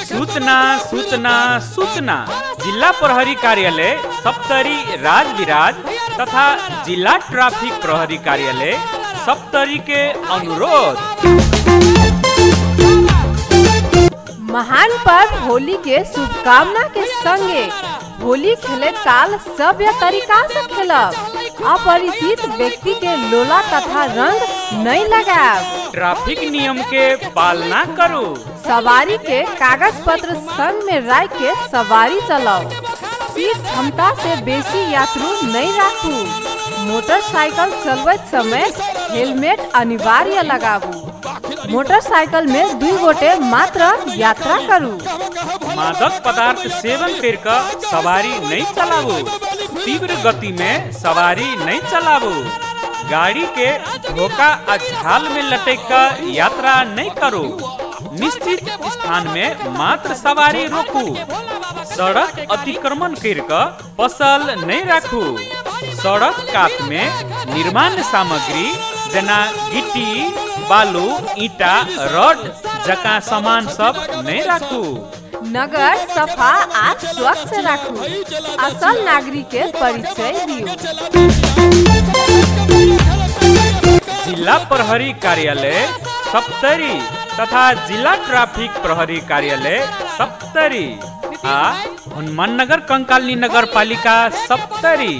सूचना सूचना सूचना। जिल्ला प्रहरी कार्यालय सप्तरी राजविराज तथा जिला ट्राफिक प्रहरी कार्यालय सप्तरी के अनुरोध। महान पर्व होली के शुभकामना के संगे होली खेले काल सभ्य तरीका से खेलब। अपरिचित व्यक्ति के लोला तथा रंग नहीं लगाएब। ट्रैफिक नियम के पालना करू। सवारी के कागज पत्र संग में राख के सवारी चलाओ। सीट क्षमता से बेसी यात्रु नहीं राखू। मोटरसाइकिल चलबैत समय हेलमेट अनिवार्य लगाबू। मोटरसाइकिल में 2 गोटे मात्र यात्रा करू। मादक पदार्थ सेवन करके सवारी नहीं चलाबू। तीव्र गति में सवारी नहीं चलाबू। गाड़ी के धोखा आ झाल में लटक कर यात्रा नहीं करू। निश्चित स्थान में मात्र सवारी रोकू। सड़क अतिक्रमण करके फसल नहीं राखू। सड़क कात में निर्माण सामग्री जेना गिट्टी, बालू, ईटा, रड जका सामान सब नहीं राखू। नगर सफा आ स्वच्छ राखू। असल नागरिक के परिचय दियो। जिला प्रहरी कार्यालय सप्तरी तथा जिला ट्रैफिक प्रहरी कार्यालय सप्तरी आ हनुमाननगर कंकाली नगर पालिका सप्तरी।